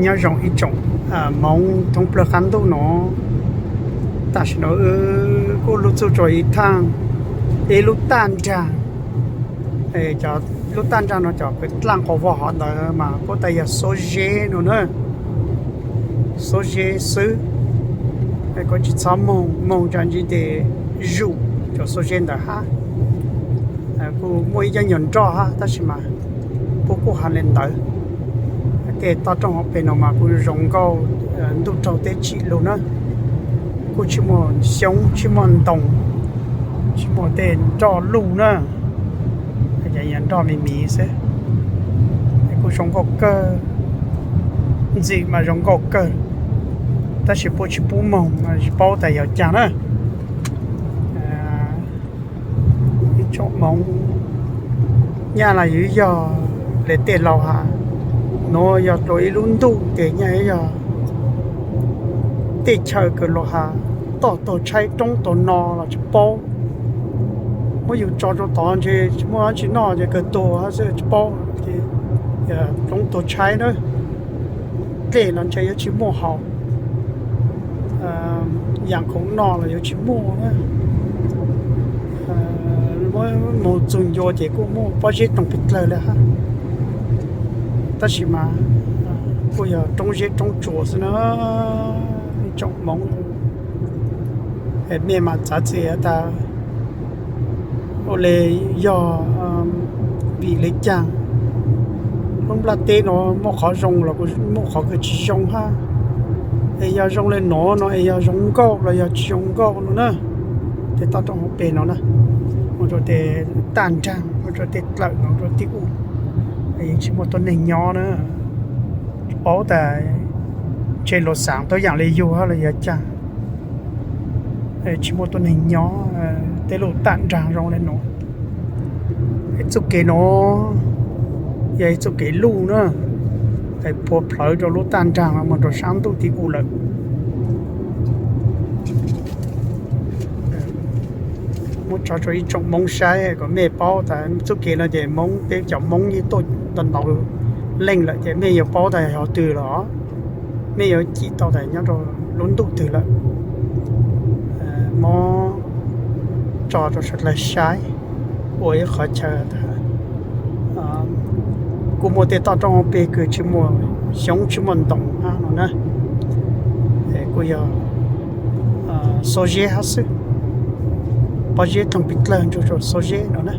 Nyob zoo ib tsoom Hmoob thoob plawg qab ntuj no, tam sim no wb kuj lug txug rua ib thaaj, ib lub taj nraag. Cov lub taj nraag no cov kws dlaaj quas vog hov ntawd mas puab tas yog xuab zeb no na, xuab zeb xwb. Koj tsi txhob moog, moog tsam ntsib tes zuj cov xuab zeb ntawd hab. Kuj muaj ib co nyuag nroj hab tab sis mas puab kuj has le ntawd. Tej toj roob hauv peg no mas kuj zoo nkauj, ntuj raug teb tsim lug na, kuj tsi muaj xyoob tsi muaj ntoo, tsi muaj tej nroj luj na, yog nroj me miv xwb. Kuj zoo nkauj kawg, ntxim mas zoo nkauj kawg, tab sis puab tsi pub moog, tsi paub tas yog caag na. Ib tsoom Hmoob, nyaj los yuav yog le tej laus has, nuav yog dlua ib lub ntuj tes nyaj yuav yog tej chaw kws luas has toj tuag tshaib roob tuag no los tsi paub. Muab yus tso rua tod ntshe tsi muaj dlaab tsi noj ces kawg tuag xwb tsi paub. Roob tuag tshaib na, dlej los ntshe yuav tsi muaj haus, yaam khoom noj los yuav tsi muaj. Muab moog txug ncua ces kuj muaj pob zeb toog pes dlawg le hab, tab sis mas kuj yog roob zeb roob tsuas xwb na. Ib tsoom Hmoob, mej mas txav txim tas ua le yog vim le caag lub nplaj teb no muaj qhov zoo los muaj qhov kws tsi zoo hab. Es yog zoo le nuav no es yog zoo nkauj los yog tsi zoo nkauj no na. Tej toj roob hauv peg no na, mus rua tej taj nraag, mus rua tej dlawm no, rua tej u, yeej tsi muaj tuab neeg nyob na. Tsi paub tas ntshe luas xaav tuab yaam le yug hab los yog caag, tsi muaj tuab neeg nyob. Tej lub taj nraag zoo le nuav, txuj kev nuav yog ib txuj kev luj na, phua plawv rua lub taj nraag mus rua saab ntuj tim u lawm. Muab tso rua ib tsoom Hmoob saib kom mej paub tas txuj kev no ces Hmoob, peb cov Hmoob yeej tuaj ntau ntau leej lawm ces mej yuav paub tas yog twg los mej yuav cim tau tas nyob rua lub ntuj twg lawm. Muab tso rua suav dlawg saib ua ib qhov chaw tas kuj muaj tej toj roob hauv peg kws tsi muaj xyoob tsi muaj ntoo hab no na. Kuj yog xuab zeb hab xwb, pob zeb toog pes dlawg ntsug rua xuab zeb no na.